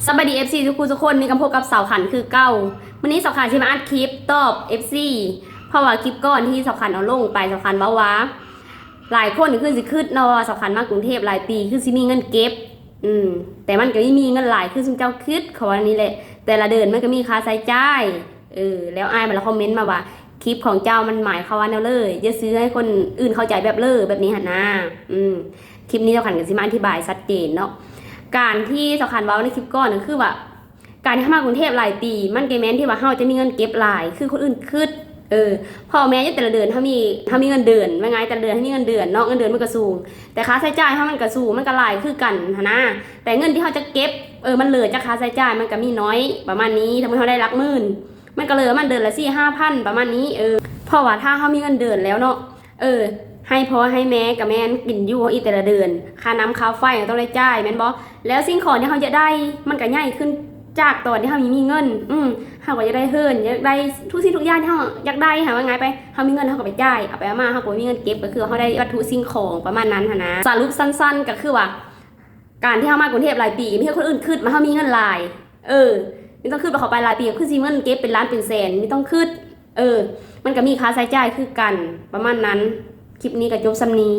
ສະບາຍດີ ເອັຟຊີ ທຸກຜູ້ທຸກຄົນ, ນີ້ກໍພົບກັບສາວຂັນຄືເກົ່າ. ມື້ນີ້ສາວຂັນຊິມາອັດຄລິບຕອບ ເອັຟຊີ ເພາະວ່າຄລິບກ່ອນທີ່ສາວຂັນເອົາລົງໄປ ສາວຂັນເວົ້າວ່າ ຫຼາຍຄົນຄືຊິຄິດເນາະວ່າສາວຂັນມາກຸງເທບຫຼາຍປີ ຄືຊິມີເງິນເກັບ ອືມ ແຕ່ມັນກໍມີເງິນຫຼາຍຄືຊຸມເຈົ້າຄິດ ເຂົາວ່ານີ້ແຫຼະ. ແຕ່ລະເດືອນມັນກໍມີຄ່າໃຊ້ຈ່າຍ ເອີ ແລ້ວອ້າຍມັນລະຄອມເມັນມາວ່າ ຄລິບຂອງເຈົ້າມັນໝາຍຄວາມວ່າແນວເລີ ຢ່າສື່ໃຫ້ຄົນອື່ນເຂົ້າໃຈແບບເລີ ແບບນີ້ຫັ້ນນາ. ອືມ ຄລິບນີ້ສາວຂັນກໍຊິມາອະທິບາຍຊັດເຈນເນາະ. ການທີ່ສາວຂັນເວົ້າໃນຄລິບກ່ອນກໍຄືວ່າ ການທີ່ເຮົາມາກຸງເທບຫຼາຍປີ ມັນກໍແມ່ນທີ່ວ່າເຮົາຈະມີເງິນເກັບຫຼາຍຄືຄົນອື່ນຄິດ. ເອີ ເພາະແມ່ນຢູ່ແຕ່ລະເດືອນເຮົາມີ ເຮົາມີເງິນເດືອນ ວ່າງ່າຍ ແຕ່ລະເດືອນເຮົາມີເງິນເດືອນເນາະ ເງິນເດືອນມັນກໍສູງ ແຕ່ຄ່າໃຊ້ຈ່າຍເຮົາມັນກໍສູງ ມັນກໍຫຼາຍຄືກັນຫັ້ນນາ. ແຕ່ເງິນທີ່ເຮົາຈະເກັບ ເອີ ມັນເຫຼືອຈາກຄ່າໃຊ້ຈ່າຍມັນກໍມີໜ້ອຍປະມານນີ້. ສົມມຸດເຮົາໄດ້ຫຼັກໝື່ນ ມັນກໍເຫຼືອປະມານເດືອນລະສີ່ຫ້າພັນປະມານນີ້. ເອີ ເພາະວ່າຖ້າເຮົາມີເງິນເດືອນແລ້ວເນາະ ເອີ ໃຫ້ພໍ່ໃຫ້ແມ່ກໍແມ່ນ ກິນຢູ່ເຮົາອີກແຕ່ລະເດືອນ ຄ່ານ້ຳຄ່າໄຟເຮົາຕ້ອງໄດ້ຈ່າຍແມ່ນບໍ່? ແລ້ວສິ່ງຂອງທີ່ເຮົາຢາກໄດ້ມັນກໍໃຫຍ່ຂຶ້ນຈາກຕອນທີ່ເຮົາຍັງມີເງິນ. ອືມ ເຮົາກໍຢາກໄດ້ເຮືອນ ຢາກໄດ້ທຸກສິ່ງທຸກຢ່າງທີ່ເຮົາຢາກໄດ້ ຫາວ່າງ່າຍໄປ ເຮົາມີເງິນເຮົາກໍໄປຈ່າຍ ເອົາໄປເອົາມາເຮົາກໍບໍ່ມີເງິນເກັບ ກໍຄືເຮົາໄດ້ວັດຖຸສິ່ງຂອງປະມານນັ້ນຫັ້ນນາ. ສະຫຼຸບສັ້ນໆກໍຄືວ່າ ການທີ່ເຮົາມາກຸງເທບຫຼາຍປີ ມີແຕ່ຄົນອື່ນຄິດວ່າເຮົາມີເງິນຫຼາຍ. ເອີ ມີຕ້ອງຄິດວ່າເຂົ້າໄປຫຼາຍປີ ຄືຊິມີເງິນເກັບເປັນລ້ານເປັນແສນ ມີຕ້ອງຄິດ. ເອີ ມັນກໍມີຄ່າໃຊ້ຈ່າຍຄືກັນ ປະມານນັ້ນ. ຄລິບນີ້ກໍຈົບສ່ຳນີ້.